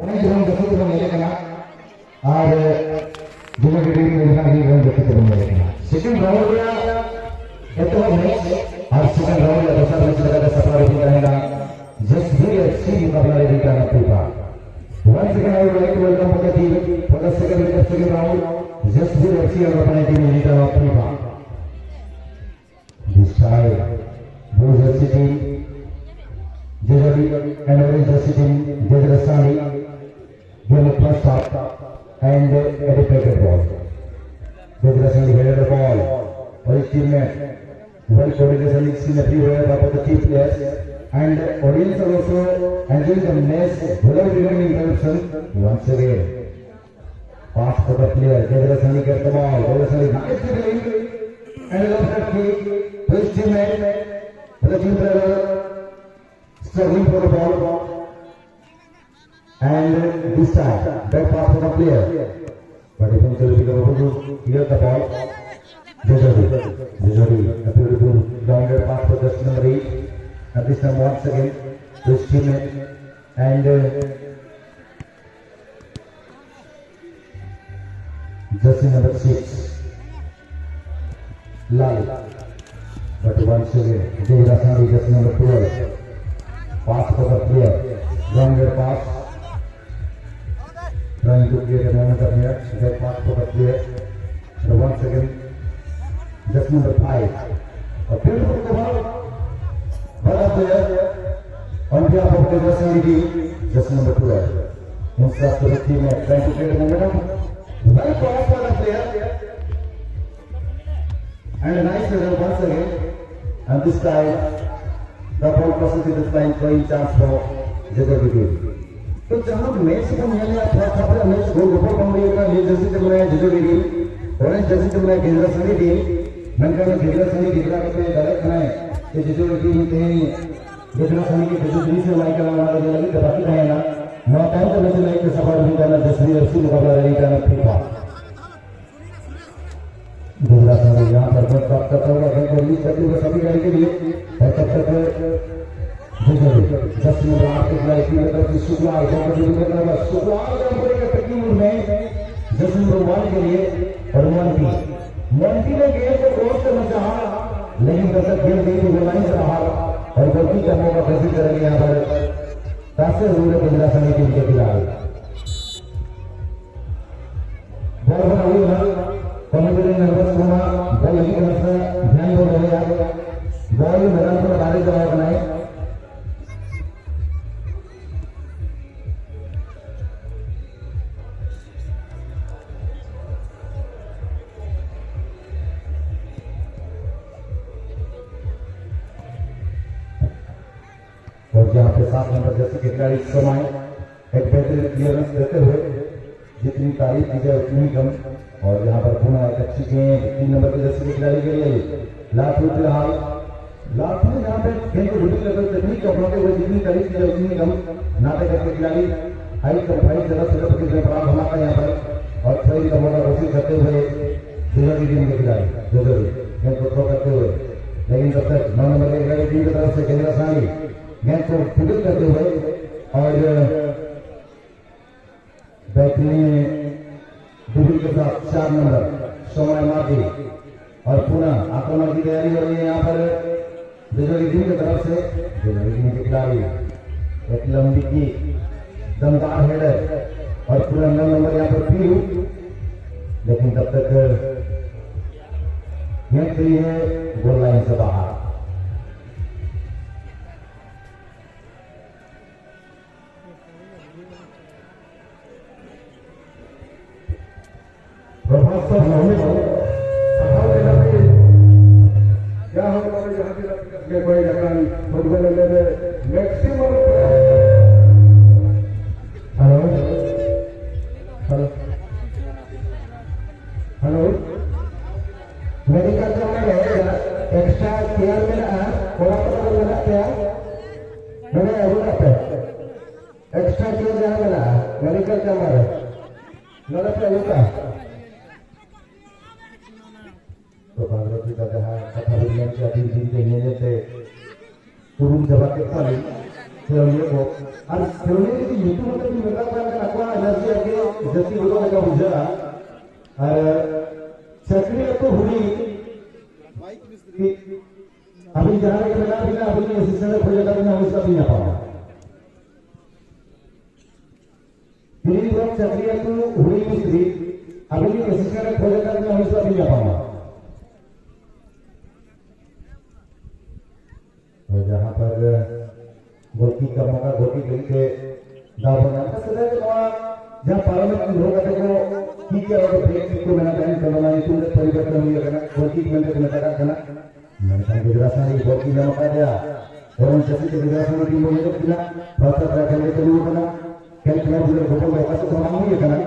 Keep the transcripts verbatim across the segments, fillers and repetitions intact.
Point ᱦᱚᱸ ᱡᱚᱛᱚ ᱜᱮᱵᱚᱱ ᱧᱮᱞᱮ ᱠᱟᱱᱟ᱾ ᱟᱨ ᱡᱮᱞᱟ ᱜᱤᱰᱤ ᱢᱮᱱᱟᱜ ᱜᱮ ᱵᱚᱱ ᱡᱚᱛᱚ ᱜᱮᱵᱚᱱ ᱧᱮᱞᱮ ᱠᱟᱱᱟ᱾ ᱥᱮᱠᱮᱱᱰ ᱨᱟᱣᱩᱱᱰ ᱨᱮᱭᱟᱜ ᱮᱛᱚᱦᱚᱵ ᱢᱮᱪ ᱟᱨ ᱥᱮᱠᱮᱱᱰ ᱨᱟᱣᱩᱱᱰ ᱨᱮᱭᱟᱜ ᱫᱚᱥᱟᱨ ᱢᱮᱪ ᱞᱮᱠᱟᱛᱮ ᱥᱟᱯᱲᱟᱣ ᱨᱮ ᱛᱟᱦᱮᱱᱟ ᱡᱮᱥᱵᱤ ᱮᱯᱷ ᱥᱤ ᱢᱩᱠᱟᱵᱞᱟ ᱨᱮ ᱛᱟᱦᱮᱱᱟ FIFA. Once again, I would like to welcome for the team for the second leg of second round, Jasbir F C and opponent team in return of FIFA. This time, blue jersey team, Jajari and orange jersey team, Jajrasani, game of first half and a deflected ball. Jajrasani headed the ball for his teammate. Well coordination is seen everywhere by the team players and audience are also enjoying the match without even interruption. Once again, pass for the player, Jajrasani gets the ball, Jajrasani nice dribbling and a left kick to his teammate, but the team player struggling for the ball. And this time, back pass for the player. But eventually, because of who cleared the ball, Jajodi. Jajodi, a beautiful grounded pass for just number eight. And this time, once again, to his teammate. And uh, jersey number six, Lal. But once again, Jajrasani, jersey number twelve. Pass for the player. Grounded pass. Trying to create a moment of here. That pass for the player. And once again, jersey number five. A beautiful cover by the player on behalf of Jajrasani team, jersey number twelve. Instead of the team, trying to create a momentum. Well crossed by the player. And a nice result once again. And this time, the ball process is playing throwing chance for Jajagiri. तो जहाँ match को मैंने आप थोड़ा सा match गोल गोपाल पंडे का ये Jersey से बनाया जजोगिरी, ऑरेंज जर्सी से बनाया गेंद्रा सनी टीम। मैंने कहा गेंद्रा सनी गेंद्रा करते डायरेक्ट बनाए कि जजोगिरी टीम गेंद्रा सनी के जजोगिरी से लाइक करना हमारा जो लगी बाकी है ना। नौ टाइम तो मैच लाइक के सफर भी करना जसवी एफसी मुकाबला रही करना फीफा। दूसरा समय यहाँ पर बॉल प्राप्त करता हुआ गेंद को रिलीज करते हुए सभी गाड़ी के लिए और तब तक जैसे नंबर आठ के खिलाड़ी टीम की तरफ से शुक्ला, जैसे नंबर शुक्ला, और पूरे के तकनीक में जैसे नंबर वन के लिए और मोंटी, मोंटी ने गेंद को क्रॉस करना चाहा, लेकिन दर्शक गेंद गई थी वो लाइन से बाहर और गलती का मौका हासिल करेंगे यहाँ पर कासे रूरल इंदिरा सैनी टीम के खिलाड़ी। ᱵᱚᱞ ᱵᱚᱱ ᱟᱹᱜᱩᱭᱟ, ᱠᱚᱢᱤᱴᱤ ᱨᱮᱱ ᱢᱮᱢᱵᱟᱨ ᱠᱚ ᱢᱟ ᱵᱚᱞ ᱞᱟᱹᱜᱤᱫ ᱠᱟᱱᱟ ᱥᱮ ᱫᱷᱮᱭᱟᱱ ᱵᱚᱱ ᱫᱚᱦᱚᱭᱟ᱾ ᱵᱚᱞ ᱢᱮᱫᱟᱱ ᱠᱷᱚᱱ ᱵᱟᱦᱨᱮ ᱪᱟᱞᱟᱣ ᱠᱟᱱᱟᱭ᱾ और यहाँ पे सात नंबर जर्सी के खिलाड़ी समय एक बेहतरीन क्लियरेंस देते हुए जितनी तारीफ की जाए उतनी कम। और यहाँ पर पुनः एक अच्छी गेंद तीन नंबर की जर्सी के खिलाड़ी के लिए लाटू फिलहाल लाटू यहाँ पे गेंद को ड्रिबल करते हुए तकनीक को अपनाते हुए जितनी तारीफ की जाए उतनी कम। नाटे करके खिलाड़ी हाइट का फाइट जगह से जगह पर बड़ा धमाका यहाँ पर और ट्राई का मौका कोशिश करते हुए दुजोड़ी टीम के खिलाड़ी दुजोड़ी गेंद को थ्रो करते हुए लेकिन तब तक नौ नंबर के खिलाड़ी टीम की तरफ से केंद्र सानी गेंद को ड्रिबल करते हुए और बेहतरीन ड्रिबल के साथ चार नंबर शोमा मार्जी और पुनः आक्रमण की तैयारी हो रही है यहाँ पर बिजोड़ी टीम की तरफ से। बिजोड़ी टीम के खिलाड़ी एक लंबी की दमदार हेडर और पुनः नौ नंबर यहाँ पर पीयू, लेकिन तब तक गेंद गई है गोल लाइन से बाहर। प्रभात सर मोहन साहब ने कहा कि क्या हम लोग यहाँ पे के कोई रकम फुटबॉल में maximum hello hello hello medical chamber है एक्स्ट्रा चेयर में कोड़ा पड़ा मेरा क्या मैंने अभी पे एक्स्ट्रा चेयर जहाँ मिला मेडिकल चैम्बर है मेरा क्या होता तो भागवत गीता जहाँ कथा विज्ञान के अधीन दिन के लिए जैसे ᱩᱨᱩᱢ ᱪᱟᱵᱟ ᱠᱮᱫ ᱠᱚᱣᱟᱞᱤᱧ ᱠᱷᱮᱞᱳᱰᱤᱭᱟᱹ ᱠᱚ᱾ ᱟᱨ ᱠᱷᱮᱞᱳᱰᱤᱭᱟᱹ ᱡᱩᱫᱤ ᱧᱩᱛᱩᱢ ᱠᱟᱛᱮ ᱵᱤᱱ ᱢᱮᱛᱟ ᱠᱚᱣᱟ, ᱮᱱᱠᱷᱟᱱ ᱟᱠᱚᱣᱟᱜ ᱮᱱᱟᱨᱡᱤ ᱟᱨᱠᱤ ᱡᱟᱹᱥᱛᱤ ᱜᱚᱫᱚᱜ ᱞᱮᱠᱟ ᱵᱩᱡᱷᱟᱹᱜᱼᱟ᱾ ᱟᱨ ᱪᱟᱹᱠᱨᱤ ᱟᱹᱛᱩ ᱦᱩᱰᱤᱧ, ᱟᱹᱵᱤᱱ ᱡᱟᱦᱟᱸ ᱨᱮᱜᱮ ᱢᱮᱱᱟᱜ ᱵᱤᱱᱟ, ᱟᱹᱵᱤᱱ ᱮᱥᱤᱥᱴᱮᱱᱴ ᱮ ᱠᱷᱚᱡ ᱟᱠᱟᱫ ᱵᱤᱱᱟ, ᱩᱱᱤ ᱥᱟᱶ ᱵᱤᱱ ᱧᱟᱯᱟᱢᱟ᱾ ᱛᱤᱨᱤᱥ ᱵᱞᱚᱠ ᱪᱟᱹᱠᱨᱤ ᱟᱹᱛᱩ ᱦᱩᱰᱤᱧ ᱢᱤᱥᱛᱨᱤ, ᱟᱹᱵᱤᱱ ᱮᱥᱤᱥᱴᱮᱱᱴ ᱮ ᱠᱷᱚᱡ ᱟᱠᱟᱫ ᱵᱤᱱᱟ, ᱩᱱᱤ ᱥᱟᱶ ᱵᱤᱱ ᱧᱟᱯᱟᱢᱟ᱾ ᱛᱚ ᱡᱟᱦᱟᱸ ᱯᱟᱨ ᱜᱚᱞᱠᱤ ᱠᱟ ᱢᱚᱠᱟ ᱜᱚᱞᱠᱤ ᱞᱟᱹᱜᱤᱫ ᱛᱮ ᱫᱟᱣ ᱵᱚᱱ ᱧᱟᱢ ᱠᱟᱫᱟ᱾ ᱥᱮᱫᱟᱭ ᱫᱚ ᱱᱚᱣᱟ ᱡᱟᱦᱟᱸ ᱯᱟᱨᱚᱢᱮᱱ ᱫᱚᱦᱚ ᱠᱟᱛᱮ ᱠᱚ ᱠᱤᱠ ᱠᱮᱫᱟ, ᱚᱱᱟ ᱫᱚ ᱵᱨᱮᱠ ᱠᱤᱠ ᱠᱚ ᱢᱮᱱᱟ ᱛᱟᱦᱮᱸᱱ, ᱛᱚ ᱱᱚᱣᱟ ᱧᱩᱛᱩᱢ ᱨᱮ ᱯᱚᱨᱤᱵᱚᱨᱛᱚᱱ ᱦᱩᱭ ᱟᱠᱟᱱᱟ, ᱜᱚᱞᱠᱤ ᱠᱤᱠ ᱢᱮᱱᱛᱮ ᱠᱚ ᱢᱮᱛᱟᱜ ᱠᱟᱱ ᱠᱟᱱᱟ᱾ ᱢᱮᱱᱠᱷᱟᱱ ᱜᱩᱡᱽᱨᱟᱴ ᱥᱟᱶ ᱜᱚᱞᱠᱤ ᱧᱟᱢ ᱟᱠᱟᱫᱮᱭᱟ᱾ ᱵᱚᱨᱚᱝ ᱪᱟᱹᱥᱤ ᱛᱮ ᱜᱩᱡᱽᱨᱟᱴ ᱥᱟᱶ ᱴᱤᱢ ᱵᱚᱱ ᱧᱮᱞᱮᱫ ᱠᱤᱱᱟ, ᱯᱷᱟᱥᱴ ᱦᱟᱯ ᱨᱮ ᱠᱷᱮᱞ ᱜᱮ ᱪᱟᱹᱞᱩ ᱟᱠᱟᱱᱟ᱾ ᱠᱷᱮᱞ ᱠᱷᱮᱞᱟ ᱫᱩᱞᱟᱹᱲ ᱜᱚᱯᱚᱞ ᱫᱚ ᱚᱠᱟ ᱥᱮᱫ ᱦᱚᱸ ᱵᱟᱝ ᱦᱩᱭ ᱟᱠᱟᱱᱟ᱾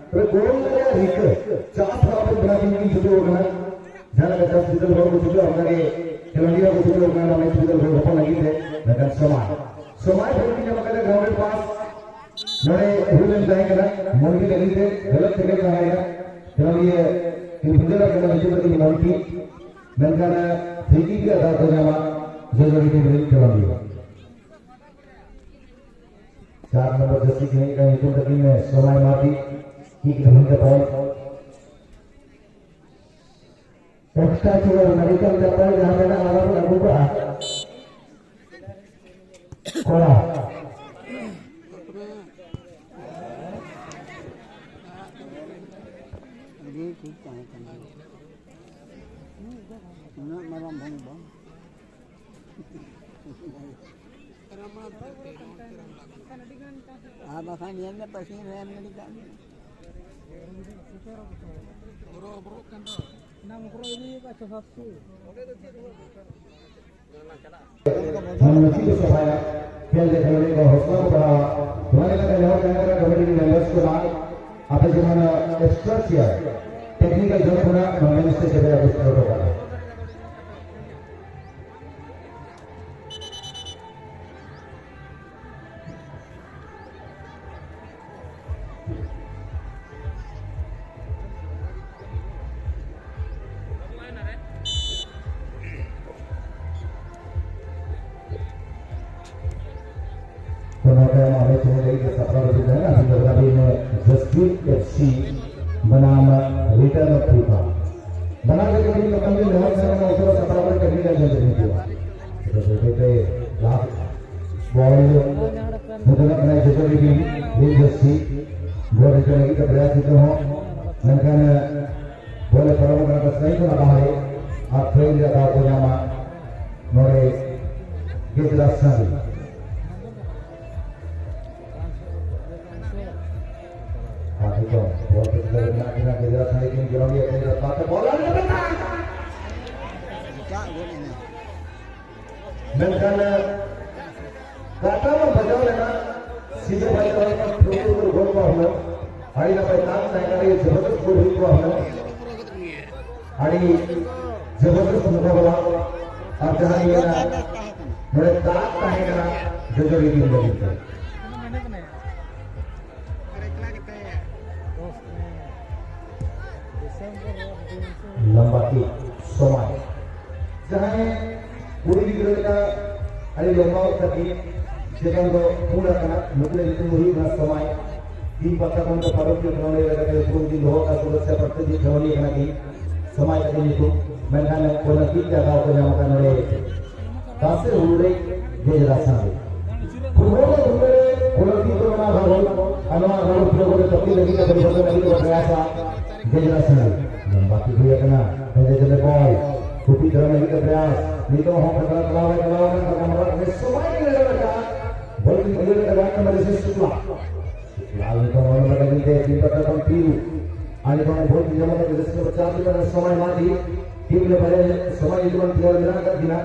ᱛᱚᱵᱮ ᱜᱳᱞ ᱨᱮᱭᱟᱜ ᱨᱤᱠᱟᱹ, ᱪᱟᱥ ᱫᱚ ᱟᱵᱚ ᱵᱮᱱᱟᱣ ᱴᱤᱢ ᱠᱤᱱ ᱪᱷᱩᱴᱟᱹᱣ ᱟᱠᱟᱱᱟ᱾ ᱡᱟᱦᱟᱸ ᱞᱮᱠᱟ ᱪᱟᱥ ᱵᱤᱫᱟᱹᱞ ᱦᱚᱲ ᱠᱚ ᱪᱷᱩᱴᱟᱹᱣ, ᱚᱱᱠᱟ ᱜᱮ ᱠᱷᱮᱞᱳᱰᱤᱭᱟᱹ ᱠᱚ ᱪᱷᱩᱴᱟᱹᱣ ᱟᱠᱟᱱᱟ ᱱᱚᱣᱟ ᱢᱮᱪ ᱵᱤᱫᱟᱹᱞ ᱦᱚᱲ ᱦᱚᱯᱚᱱ ᱞᱟᱹᱜᱤᱫ ᱛᱮ᱾ ᱢᱮᱱᱠᱷᱟᱱ ᱥᱚᱢᱟᱭ, ᱥᱚᱢᱟᱭ ᱵᱷᱟᱹᱜᱤ ᱧᱟᱢ ᱟᱠᱟᱫᱟ, ᱜᱨᱟᱣᱩᱱᱰ ᱨᱮ ᱯᱟᱥ ᱱᱚᱰᱮ ᱦᱩᱭ ᱞᱮᱱ ᱛᱟᱦᱮᱸ ᱠᱟᱱᱟ, ᱢᱚᱱᱰᱤ ᱞᱟᱹᱜᱤᱫ ᱛᱮ ᱜᱟᱞᱟᱛ ᱴᱮᱠᱮᱞ ᱛᱟᱦᱮᱸ ᱠᱟᱱᱟ᱾ ᱠᱷᱮᱞᱳᱰᱤᱭᱟᱹ ᱠᱤᱱ ᱵᱷᱩᱞᱟᱹᱣ ᱟᱠᱟᱱᱟ, ᱧᱩᱛᱩᱢ ᱛᱟᱹᱠᱤᱱ ᱢᱚᱱᱰᱤ, ᱢᱮᱱᱠᱷᱟᱱ ᱯᱷᱨᱤ ᱠᱤᱠ ᱨᱮᱭᱟᱜ ᱫᱟᱣ ᱠᱚ ᱧᱟᱢᱟ ᱡᱚᱡᱚᱰᱤ ᱴᱤᱢ ᱨᱮᱱ ᱠᱷᱮᱞᱳᱰᱤᱭᱟᱹ᱾ ᱪᱟᱨ ᱱᱚᱢᱵᱚᱨ ᱡᱟᱹᱨᱥᱤ ᱠᱤᱱ ᱦᱮᱡ ᱠᱟᱱᱟ, ᱧᱩᱛᱩᱢ ᱛᱟᱹᱠᱤᱱ ᱥᱚᱢᱟᱭ ᱢᱟᱨᱰᱤ, ᱠᱤᱠ ᱨᱮ ᱦᱩᱭ ᱠᱟᱛᱮ ᱮᱠᱥᱴᱨᱟ ᱪᱩᱣᱟᱨ ᱢᱮᱰᱤᱠᱮᱞ ᱪᱟᱯᱟᱞ ᱡᱟᱦᱟᱸ ᱢᱮᱱᱟᱜᱼᱟ, ᱚᱱᱟ ᱵᱚᱱ ᱟᱹᱜᱩ ᱠᱟᱜᱼᱟ᱾ ᱠᱚᱲᱟ᱾ ᱟᱹᱰᱤ ᱴᱷᱤᱠ ᱛᱟᱦᱮᱸ ᱠᱟᱱᱟ᱾ ᱩᱱᱟᱹᱜ ᱢᱟᱨᱟᱝ ᱵᱷᱟᱹᱜᱤ ᱵᱟᱝ᱾ ᱟᱨ ᱵᱟᱠᱷᱟᱱ ᱧᱮᱞ ᱢᱮ, ᱯᱟᱹᱥᱤ ᱨᱮ ᱮᱢ ᱜᱤᱰᱤ ᱠᱟᱜ ᱢᱮ᱾ ᱢᱟᱱᱮ ᱢᱤᱪᱷᱤᱞ ᱠᱚ ᱥᱟᱯᱷᱟᱭᱟ, ᱠᱷᱮᱞ ᱨᱮ ᱠᱷᱮᱞᱳᱰᱤᱭᱟᱹ ᱠᱚ ᱦᱚᱸᱥᱞᱟ ᱠᱚ ᱵᱟᱲᱦᱟᱣᱟ᱾ ᱱᱚᱣᱟ ᱞᱮᱠᱟᱛᱮ ᱱᱮᱦᱚᱨ ᱛᱟᱦᱮᱸ ᱠᱟᱱᱟ ᱠᱚᱢᱤᱴᱤ ᱨᱮᱱ ᱢᱮᱢᱵᱟᱨᱥ ᱠᱚ ᱢᱟ, ᱟᱯᱮ ᱡᱮᱢᱚᱱ ᱮᱠᱥᱴᱨᱟ ᱪᱮᱭᱟᱨ ᱴᱮᱠᱱᱤᱠᱟᱞ ᱡᱳᱱ ᱠᱷᱚᱱᱟᱜ ᱱᱚᱣᱟ ᱢᱮᱱ ᱥᱴᱮᱡ ᱨᱮ ᱟᱯᱮ ᱥᱮᱴᱮᱨ ᱦᱚᱴᱚ ᱠᱟᱜᱼᱟ᱾ ᱥᱤ ᱮᱯᱷ ᱥᱤ ᱵᱟᱱᱟᱢ ᱨᱤᱴᱟᱨᱱ ᱚᱯᱷ ᱯᱷᱤᱯᱟ᱾ ᱵᱟᱱᱟᱨ ᱨᱮᱜᱮ ᱢᱤᱫ ᱨᱚᱠᱚᱢ ᱜᱮ ᱱᱮᱦᱚᱨ ᱥᱟᱱᱟᱢ ᱩᱥᱟᱹᱨᱟ ᱥᱟᱯᱲᱟᱣ ᱨᱮ ᱠᱟᱹᱢᱤ ᱨᱮ ᱡᱚᱲᱤᱛ ᱦᱩᱭᱩᱜᱼᱟ᱾ ᱛᱚ ᱵᱟᱹᱭ ᱵᱟᱹᱭ ᱛᱮ ᱞᱟᱦᱟ ᱵᱚᱞ ᱢᱩᱫᱟᱹᱱᱚᱜ ᱠᱟᱱᱟᱭ ᱡᱚᱡᱚ ᱵᱤᱵᱤ, ᱵᱤᱱ ᱡᱟᱹᱥᱛᱤ ᱵᱚᱞ ᱨᱤᱴᱟᱨᱱ ᱞᱟᱹᱜᱤᱫ ᱛᱮ ᱯᱨᱚᱭᱟᱥ ᱱᱤᱛᱚᱜ ᱦᱚᱸ, ᱢᱮᱱᱠᱷᱟᱱ ᱵᱚᱞ ᱮ ᱯᱟᱨᱚᱢ ᱠᱟᱱᱟ ᱠᱟᱥᱟᱭ ᱠᱷᱚᱱ ᱵᱟᱦᱨᱮ ᱟᱨ ᱠᱷᱮᱞ ᱨᱮᱭᱟᱜ ᱫᱟᱣ ᱠᱚ ᱧᱟᱢᱟ ᱱᱚᱰᱮ ᱜᱮᱡᱽᱨᱟ ᱥᱟᱺᱰᱤ᱾ ᱟᱨ ᱱᱤᱛᱚᱜ ᱵᱚᱞ ᱯᱮ ᱪᱮᱛᱟᱱ ᱨᱮ ᱢᱮᱱᱟᱜ ᱠᱤᱱᱟ, ᱜᱮᱡᱽᱨᱟ ᱥᱟᱺᱰᱤ ᱠᱤᱱ ᱡᱚᱱᱚᱢ ᱤᱭᱟᱹ ᱠᱤᱱ ᱨᱟᱥᱛᱟ ᱛᱮ ᱵᱚᱞ ᱟᱨ ᱢᱮᱱᱠᱷᱟᱱ ᱠᱟᱴᱟ ᱢᱟ ᱵᱟᱡᱟᱣ ᱞᱮᱱᱟ, ᱥᱤᱫᱷᱟᱹ ᱵᱟᱡᱟᱣ ᱞᱮᱱᱟ, ᱴᱷᱩᱠᱩᱨ ᱠᱚ ᱜᱚᱞ ᱠᱚᱣᱟ ᱦᱩᱱᱟᱹᱝ᱾ ᱟᱹᱰᱤ ᱱᱟᱯᱟᱭ ᱫᱟᱜ ᱛᱟᱦᱮᱸ ᱠᱟᱱᱟ, ᱟᱹᱰᱤ ᱡᱚᱵᱚᱨᱫᱚᱥᱛ ᱜᱚᱞ ᱦᱩᱭ ᱠᱚᱣᱟ ᱦᱩᱱᱟᱹᱝ᱾ ᱟᱹᱰᱤ ᱡᱚᱵᱚᱨᱫᱚᱥᱛ ᱢᱩᱠᱟᱵᱟᱞᱟ᱾ ᱟᱨ ᱡᱟᱦᱟᱸ ᱤᱧ ᱢᱮᱱᱟ, ᱱᱚᱰᱮ ᱫᱟᱜ ᱛᱟᱦᱮᱸ ᱠᱟᱱᱟ ᱡᱚᱡᱚ ᱨᱤᱢᱤᱞ ᱞᱟᱹᱜᱤᱫ ᱛᱮ᱾ ᱞᱟᱢᱵᱟ ᱠᱤᱠ ᱥᱚᱢᱟᱭ ᱡᱟᱦᱟᱸᱭ ᱠᱩᱲᱤ ᱜᱤᱫᱽᱨᱟᱹ ᱞᱮᱠᱟ ᱟᱹᱰᱤ ᱞᱚᱢᱵᱟ ᱛᱟᱹᱠᱤᱱ ᱪᱮᱛᱟᱱ ᱫᱚ ᱯᱩᱸᱰ ᱟᱠᱟᱱᱟ, ᱱᱩᱠᱤᱱᱟᱜ ᱧᱩᱛᱩᱢ ᱫᱚ ᱦᱩᱭᱩᱜ ᱠᱟᱱᱟ ᱥᱚᱢᱟᱭ᱾ ᱛᱤᱱ ᱯᱟᱛᱟ ᱠᱷᱚᱱ ᱫᱚ ᱯᱟᱨᱚᱢ ᱠᱤᱱ ᱠᱷᱮᱞᱳᱰᱤᱭᱟᱹ ᱞᱮᱠᱟᱛᱮ ᱩᱯᱨᱩᱢ ᱠᱤᱱ ᱫᱚᱦᱚ ᱟᱠᱟᱫ ᱥᱩᱨᱚᱠᱥᱟ ᱯᱨᱟᱨᱛᱷᱤ ᱠᱷᱮᱞᱳᱰᱤᱭᱟᱹ ᱠᱟᱱᱟ ᱠᱤᱱ᱾ ᱥᱚᱢᱟᱭ ᱛᱟᱹᱠᱤᱱ ᱧᱩᱛᱩᱢ, ᱢᱮᱱᱠᱷᱟᱱ ᱠᱚᱨᱱᱟᱨ ᱠᱤᱠ ᱛᱮ ᱫᱟᱣ ᱠᱚ ᱧᱟᱢ ᱟᱠᱟᱫ ᱱᱚᱰᱮ ᱛᱟᱥᱮ ᱦᱩᱲᱩ ᱨᱮ ᱜᱮᱡᱽᱨᱟ ᱥᱟᱸᱜᱮ᱾ ᱯᱷᱩᱴᱵᱚᱞ ᱫᱚ ᱫᱩᱱᱤᱭᱟᱹ ᱨᱮ ᱠᱚᱨᱱᱟᱨ ᱠᱤᱠ ᱫᱚ ᱚᱱᱟ ᱨᱟᱵᱚᱲ, ᱟᱨ ᱱᱚᱣᱟ ᱨᱟᱵᱚᱲ ᱯᱷᱩᱴᱵᱚᱞ ᱨᱮ ᱛᱚᱯᱤ ᱞᱟᱹᱜᱤᱫ ᱛᱮ ᱯᱚᱨᱤᱵᱚᱨᱛᱚᱱ ᱞᱟᱹᱜᱤᱫ ᱠᱚ ᱯᱨᱚᱭᱟᱥᱟ᱾ ᱜᱮᱡᱽᱨᱟ ᱥᱟᱸᱜᱮ᱾ ᱞᱟᱢᱵᱟ ᱠᱤᱠ ᱦᱩᱭ ᱟᱠᱟᱱᱟ᱾ ᱦᱮᱸᱫᱮ ᱡᱮᱞᱮ ᱵᱚᱞ᱾ ᱴᱩᱯᱤ ᱫᱷᱟᱨᱟ ᱞᱟᱹᱜᱤᱫ ᱛᱮ ᱯᱨᱚᱭᱟᱥ᱾ ᱱᱤᱛᱚᱜ ᱦᱚᱸ ᱠᱷᱟᱛᱨᱟ ᱪᱟᱞᱟᱣ ᱨᱮ ᱪᱟᱞᱟᱣ ᱟᱠᱟᱱ ᱛᱟᱠᱚ ᱢᱟᱨᱟᱝ ᱨᱮ ᱥᱚᱢᱟᱭ ᱜᱮ ᱞᱮᱱᱟ᱾ ᱵᱚᱞ ᱠᱤᱱ ᱠᱷᱩᱞᱟᱹᱣ ᱞᱮᱫᱟ ᱵᱟᱝ ᱱᱟᱢᱵᱟᱨ ᱡᱮᱥᱮ ᱥᱩᱠᱞᱟ᱾ ᱥᱩᱠᱞᱟ ᱱᱤᱛᱚᱝ ᱱᱚᱣᱟ ᱱᱟᱢᱵᱟᱨ ᱞᱟᱹᱜᱤᱫ ᱛᱮ ᱴᱤᱢ ᱯᱟᱦᱴᱟ ᱠᱷᱚᱱ ᱯᱤᱭᱩ᱾ ᱟᱨ ᱱᱤᱛᱚᱝ ᱵᱚᱞ ᱠᱤᱱ ᱧᱟᱢ ᱟᱠᱟᱫᱟ ᱡᱮᱥᱮ ᱱᱟᱢᱵᱟᱨ ᱪᱟᱨ ᱨᱮ ᱥᱚᱢᱟᱭ ᱢᱟᱨᱰᱤ᱾ ᱴᱤᱢ ᱨᱮ ᱵᱟᱨᱭᱟ ᱥᱚᱢᱟᱭ ᱧᱩᱛᱩᱢᱟᱱ ᱯᱞᱮᱭᱟᱨ ᱢᱮᱱᱟᱜ ᱟᱠᱟᱫ ᱠᱤᱱᱟ᱾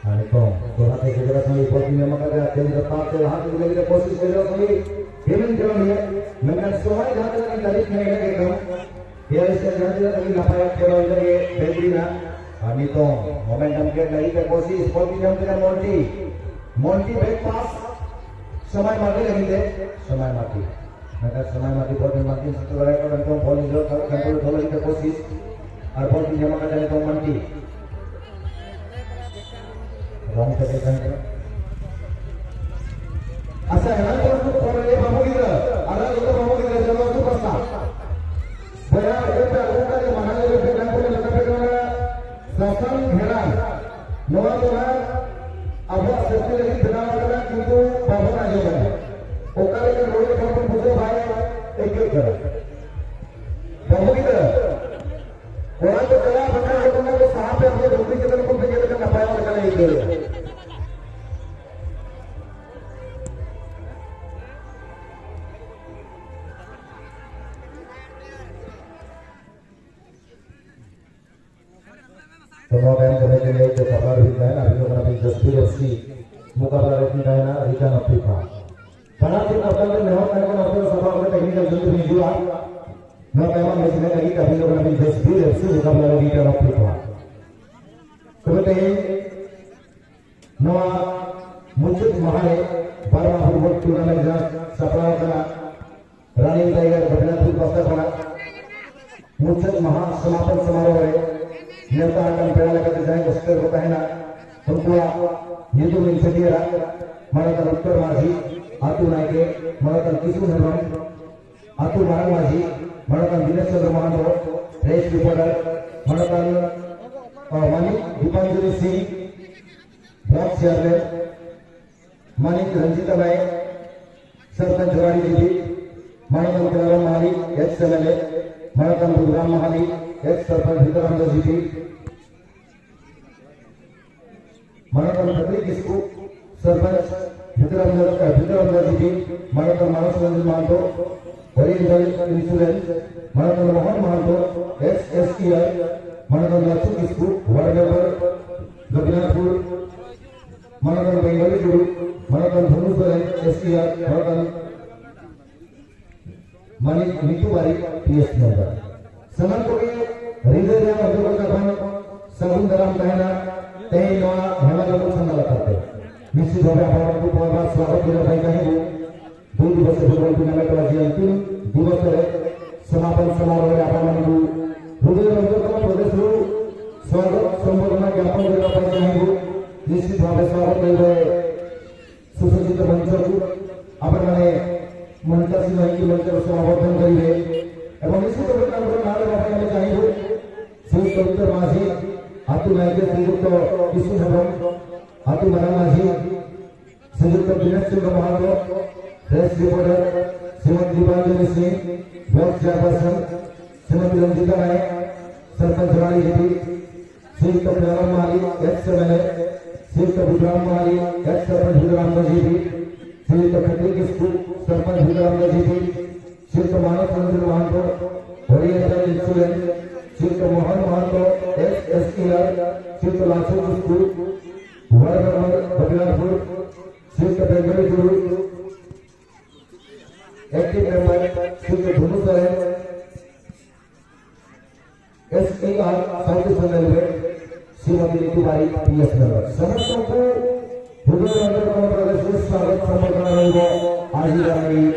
ᱟᱨ ᱱᱤᱛᱚᱝ ᱫᱚᱦᱲᱟ ᱛᱮ ᱜᱮᱡᱽᱨᱟ ᱥᱟᱺᱜᱤ ᱵᱚᱞ ᱠᱤᱱ ᱧᱟᱢ ᱟᱠᱟᱫᱟ, ᱛᱮᱡᱽ ᱨᱟᱯᱷᱛᱟᱨ ᱛᱮ ᱞᱟᱦᱟ ᱤᱫᱤ ᱞᱟᱹᱜᱤᱫ ᱮ ᱠᱳᱥᱤᱥ ᱜᱮᱡᱽᱨᱟ ᱥᱟᱺᱜᱤ᱾ ᱴᱤᱢ ᱨᱮᱱ ᱠᱷᱮᱞᱳᱰᱤᱭᱟᱹ, ᱢᱮᱱᱠᱷᱟᱱ ᱥᱚᱢᱟᱭ ᱡᱟᱦᱟᱸ ᱛᱤᱱᱟᱹᱜ ᱜᱮ ᱫᱟᱲᱮ ᱠᱷᱮᱞ ᱞᱟᱹᱜᱤᱫ ᱠᱷᱮᱞ ᱥᱮ ᱡᱟᱦᱟᱸ ᱛᱤᱱᱟᱹᱜ ᱜᱮ ᱱᱟᱯᱟᱭ ᱠᱷᱮᱞ ᱞᱟᱹᱜᱤᱫ ᱵᱮᱜᱽ ᱞᱮᱱᱟ᱾ ᱟᱨ ᱱᱤᱛᱚᱝ momentum create ᱞᱟᱹᱜᱤᱫ ᱛᱮ ᱠᱳᱥᱤᱥ, ᱵᱚᱞ ᱠᱤᱱ ᱧᱟᱢ ᱠᱮᱫᱟ ᱢᱚᱱᱴᱤ᱾ ᱢᱚᱱᱴᱤ ᱵᱮᱠ ᱯᱟᱥ, ᱥᱚᱢᱟᱭ ᱢᱟᱨᱰᱤ ᱞᱟᱹᱜᱤᱫ ᱛᱮ, ᱥᱚᱢᱟᱭ ᱢᱟᱨᱰᱤ᱾ ᱢᱮᱱᱠᱷᱟᱱ ᱥᱚᱢᱟᱭ ᱢᱟᱨᱰᱤ ᱵᱚᱞ ᱠᱤᱱ ᱵᱟᱝ ᱠᱤᱱ ᱥᱮᱴᱮᱨ ᱫᱟᱲᱮᱭᱟᱜ ᱠᱟᱱᱟ, ᱱᱤᱛᱚᱝ ᱵᱚᱞ ᱤᱱᱡᱚᱨ ᱠᱟᱱᱴᱨᱳᱞ ᱫᱚᱦᱚ ᱞᱟᱹᱜᱤᱫ ᱛᱮ ᱠᱳᱥᱤᱥ᱾ ᱟᱨ ᱵᱚᱞ ᱠᱤᱱ ᱧᱟᱢ ᱟᱠᱟᱫᱟ ᱱᱤᱛᱚᱝ ᱢᱟᱱᱴᱤ᱾ ᱨᱚᱝ ᱛᱮ ᱠᱟᱱ ᱠᱟᱱᱟ᱾ ᱟᱪᱪᱷᱟ, ᱦᱮᱱᱟᱝ ᱠᱷᱚᱱ ᱠᱚ ᱯᱷᱳᱱ ᱨᱮ ᱵᱟᱹᱵᱩ ᱜᱤᱫᱽᱨᱟᱹ, ᱟᱨ ᱱᱤᱛᱚᱜ ᱵᱟᱹᱵᱩ ᱜᱤᱫᱽᱨᱟᱹ ᱡᱚᱱᱚ ᱟᱹᱭᱠᱟᱹᱜ ᱠᱟᱱᱟ᱾ ᱵᱟᱹᱵᱩ ᱜᱤᱫᱽᱨᱟᱹ, ᱠᱚᱲᱟ ᱠᱚ ᱪᱟᱞᱟᱜ ᱵᱟᱠᱷᱟᱱ ᱦᱚᱯᱚᱱ ᱠᱚ ᱥᱟᱦᱟ ᱯᱮ, ᱟᱯᱮ ᱰᱩᱝᱨᱤ ᱪᱮᱛᱟᱱ ᱠᱷᱚᱱ ᱯᱮ ᱧᱮᱞ ᱞᱮᱠᱷᱟᱱ ᱱᱟᱯᱟᱭ ᱚᱜ ᱞᱮᱠᱟᱞᱮ ᱟᱹᱭᱠᱟᱹᱣᱮᱫᱼᱟ᱾ ᱛᱚ ᱱᱚᱣᱟ ᱛᱟᱭᱚᱢ ᱠᱟᱛᱷᱟ ᱠᱚ ᱞᱟᱹᱭ ᱛᱮ ᱥᱟᱯᱲᱟᱣ ᱦᱩᱭᱩᱜ ᱛᱟᱦᱮᱱᱟ, ᱟᱵᱤᱱ ᱠᱟᱱᱟ ᱵᱤᱱ ᱡᱟᱹᱥᱛᱤ ᱮᱯᱷ ᱥᱤ ᱢᱩᱠᱟᱵᱞᱟ ᱨᱮ ᱠᱤᱱ ᱛᱟᱦᱮᱱᱟ ᱨᱤᱴᱟᱨᱱ ᱚᱯᱷ ᱯᱷᱤᱯᱷᱟ᱾ ᱵᱟᱱᱟᱨ ᱴᱤᱢ ᱠᱟᱯᱴᱟᱱ ᱠᱚ ᱱᱮᱦᱚᱨ ᱛᱟᱦᱮᱸ ᱠᱟᱱᱟ, ᱚᱠᱛᱚ ᱥᱟᱯᱲᱟᱣ ᱠᱟᱛᱮ ᱴᱮᱠᱱᱤᱠᱟᱞ ᱡᱚᱱᱛᱩ ᱵᱤᱱ ᱦᱤᱡᱩᱜᱼᱟ᱾ ᱱᱚᱣᱟ ᱛᱟᱭᱚᱢ ᱢᱮᱪ ᱨᱮ ᱞᱟᱹᱜᱤᱫ ᱟᱵᱤᱱ ᱠᱟᱱᱟ ᱵᱤᱱ ᱡᱟᱹᱥᱛᱤ ᱮᱯᱷ ᱥᱤ ᱢᱩᱠᱟᱵᱞᱟ ᱨᱮ ᱨᱤᱴᱟᱨᱱ ᱚᱯᱷ ᱯᱷᱤᱯᱷᱟ᱾ ᱛᱚᱵᱮ ᱛᱮᱦᱮᱧ ᱱᱚᱣᱟ ᱢᱩᱪᱟᱹᱫ ᱢᱟᱦᱟ ᱨᱮ ᱵᱟᱨᱢᱟ ᱯᱷᱩᱴᱵᱚᱞ ᱴᱩᱨᱱᱟᱢᱮᱱᱴ ᱡᱟᱦᱟᱸ ᱥᱟᱯᱲᱟᱣ ᱟᱠᱟᱱᱟ ᱨᱟᱱᱤᱝ ᱴᱟᱭᱜᱟᱨ ᱜᱳᱯᱤᱱᱟᱛᱷᱯᱩᱨ ᱯᱟᱥᱴᱟ ᱠᱷᱚᱱᱟᱜ, ᱢᱩᱪᱟᱹᱫ ᱢᱟᱦᱟ ᱥᱚᱢᱟᱯᱚᱱ ᱥᱚᱢᱟᱨᱳᱦ ᱨᱮ ᱱᱮᱣᱛᱟ ᱟᱠᱟᱱ ᱯᱮᱲᱟ ᱞᱮᱠᱟᱛᱮ ᱡᱟᱦᱟᱸᱭ ᱠᱚ ᱥᱮᱴᱮᱨ ᱠᱚ ᱛᱟᱦᱮᱱᱟ, ᱩᱱᱠᱩᱣᱟᱜ ᱧᱩᱛᱩᱢ ᱤᱧ ᱪᱷᱟᱹᱴᱭᱟᱹᱨᱟ᱾ ᱢᱟᱱᱚᱛᱟᱱ ᱩᱛᱛᱚᱨ ᱢᱟᱹᱡᱷᱤ, ᱟᱹᱛᱩ ᱱᱟᱭᱠᱮ, ᱢᱟᱱᱚᱛᱟᱱ ᱠᱤᱥᱩᱱ ᱦᱮᱢᱵᱨᱚᱢ, ᱟᱹᱛᱩ ᱢᱟᱨᱟᱝ ᱢᱟᱹᱡᱷᱤ, ᱢᱟᱱᱚᱛᱟᱱ ᱫᱤᱱᱮᱥ ᱪᱚᱸᱫᱽᱨᱚ ᱢᱟᱦᱟᱱᱫᱚ, ᱯᱨᱮᱥ ᱨᱤᱯᱳᱨᱴᱟᱨ, ᱢᱟᱱᱚᱛᱟᱱ, ᱚ, ᱢᱟᱹᱱᱤᱡ ᱫᱤᱯᱟᱧᱡᱚᱞᱤ ᱥᱤᱝ, ᱵᱞᱚᱠ ᱪᱮᱭᱟᱨᱢᱮᱱ, ᱢᱟᱹᱱᱤᱡ ᱨᱚᱧᱡᱤᱛᱟ ᱱᱟᱭᱮᱠ, ᱥᱚᱨᱯᱚᱧᱪ ᱡᱚᱨᱟᱰᱤ ᱡᱤᱯᱤ, ᱢᱟᱱᱚᱛᱟᱱ ᱠᱮᱞᱟᱨᱟᱢ ᱢᱟᱦᱟᱞᱤ, ᱮᱠᱥ ᱮᱢ ᱮᱞ ᱮ, ᱢᱟᱱᱚᱛᱟᱱ ᱵᱩᱫᱷᱩᱨᱟᱢ ᱢᱟᱦᱟᱞᱤ, ᱮᱠᱥ ᱥᱚᱨᱯᱚᱧᱪ ᱵᱷᱤᱛᱟᱨᱟᱢᱫᱟᱥ ᱡᱤᱯᱤ, ᱢᱟᱱᱚᱛᱟᱱ ᱠᱷᱟᱛᱨᱤ ᱠᱤᱥᱠᱩ, ᱥᱚᱨᱯᱚᱧᱪ ᱵᱷᱤᱛᱟᱨᱟᱢᱫᱟᱥ, ᱵᱷᱤᱛᱟᱨᱟᱢᱫᱟᱥ ᱡᱤᱯᱤ, ᱢᱟᱱᱚᱛᱟᱱ ᱢᱟᱱᱚᱥ ᱨᱚᱧᱡᱚᱱ ᱢᱟᱦᱟᱱᱛᱚ, ᱳᱨᱤᱭᱮᱱᱴᱟᱞ ᱤᱱᱥᱩᱨᱮᱱᱥ, ᱢᱟᱱᱚᱛᱟᱱ Mohan Mahato, ex S E R, ᱢᱟᱱᱚᱛᱟᱱ ᱞᱟᱪᱩ ᱠᱤᱥᱠᱩ, ᱣᱟᱨᱰ ᱢᱮᱢᱵᱟᱨ, ᱜᱳᱯᱤᱱᱟᱛᱷᱯᱩᱨ, ᱢᱟᱱᱚᱛᱟᱱ ᱵᱮᱝᱜᱚᱞᱤ ᱴᱩᱰᱩ, ᱢᱟᱱᱚᱛᱟᱱ ᱵᱷᱩᱵᱱᱮᱥᱣᱚᱨ ᱮᱥ ᱤ ᱟᱨ, ᱢᱟᱱᱚᱛᱟᱱ ᱢᱟᱹᱱᱤᱡ ᱢᱤᱛᱩ ᱵᱟᱨᱤᱠ ᱯᱤ ᱮᱥ ᱢᱮᱢᱵᱟᱨ᱾ ᱥᱟᱱᱟᱢ ᱠᱚᱜᱮ ᱦᱨᱤᱫᱟᱹᱭ ᱨᱮᱭᱟᱜ ᱚᱱᱛᱚᱨᱜᱚᱛᱚ ᱠᱷᱚᱱ ᱥᱟᱹᱜᱩᱱ ᱫᱟᱨᱟᱢ ᱛᱟᱦᱮᱱᱟ ᱛᱮᱦᱮᱧ ᱱᱚᱣᱟ ᱦᱮᱢᱟ ᱡᱟᱹᱯᱩᱫ ᱪᱷᱟᱢᱰᱟ ᱞᱟᱛᱟᱨ ᱛᱮ᱾ ᱱᱤᱥᱪᱤᱛ ᱵᱷᱟᱵᱮ ᱟᱵᱚ ᱩᱱᱠᱩ ᱯᱚᱨᱵᱟ ᱥᱣᱟᱜᱚᱛ ᱜᱤᱨᱟᱹ ᱵᱟᱭ ᱛᱟᱦᱮᱸ ᱵᱚ᱾ ᱫᱩᱭ ᱫᱤᱵᱚᱥ ᱯᱷᱩᱴᱵᱚᱞ ᱴᱩᱨᱱᱟᱢᱮᱱᱴ ᱨᱮᱭᱟᱜ ᱡᱮ ᱚᱱᱛᱤᱢ ᱫᱤᱵᱚᱥ ᱨᱮ ᱥᱚᱢᱟᱯᱚᱱ ᱥᱚᱢᱟᱨᱳᱦ ᱨᱮ ᱟᱵᱚ ᱱᱩᱠᱩ ᱦᱨᱤᱫᱟᱹᱭ ᱚᱱᱛᱚᱨᱜᱚᱛᱚ ᱯᱨᱚᱫᱮᱥ ᱨᱮ ᱥᱣᱟᱜᱚᱛ ᱥᱚᱢᱵᱚᱨᱫᱷᱚᱱᱟ ᱡᱧᱟᱯᱚᱱ ᱜᱤᱨᱟᱹ ᱵᱟᱭ ᱛᱟᱦᱮᱸ ᱵᱚ᱾ ᱱᱤᱥᱪᱤᱛ ᱵᱷᱟᱵᱮ ᱥᱣᱟᱜᱚᱛ ᱜᱤᱨᱟᱹ ᱥᱩᱥᱚଜ୍ଜିତ ମଞ୍ଚକୁ ଆପଣମାନେ ମଞ୍ଚା ସିଂହ ହେଇକି ମଞ୍ଚର ସମାବର୍ତ୍ତନ କରିବେ ଏବଂ ନିଶ୍ଚିତ ଭାବେ ତାଙ୍କର ନାଁରେ ବାପା ଆମେ ଚାହିଁବୁ ଶ୍ରୀ ପବିତ୍ର ମାଝୀ, ଆତୁ ନାୟକ, ଶ୍ରୀଯୁକ୍ତ ବିଷ୍ଣୁ ଏବଂ ଆତୁ madam Majhi, Shriyukt Dinesh Chandra Mahanta, press reporter Shrimati Deepanjali Singh, sarpanch Rani ji, Shriyukt Pyara Mali, ex MLA, Shriyukt Budhram Mali, ex sarpanch Budhram ji, Shriyukt Prateek Kisku, sarpanch Budhram ji, Shriyukt Manas Ranjan Mahato, हरियर insurance, Shriyukt Mohan Mahato, ex SER, Shriyukt Lachu Kisku, ward number Badlapur, Shriyukt Bengaluru, active member, Shriyukt Dhunu Soren, SER south eastern railway, Shrimati Neetu Bari, PS member. समस्तों को हृदय अंतरकरण प्रदेश में स्वागत संबर्धना रहेगा। आज ही जानेंगे।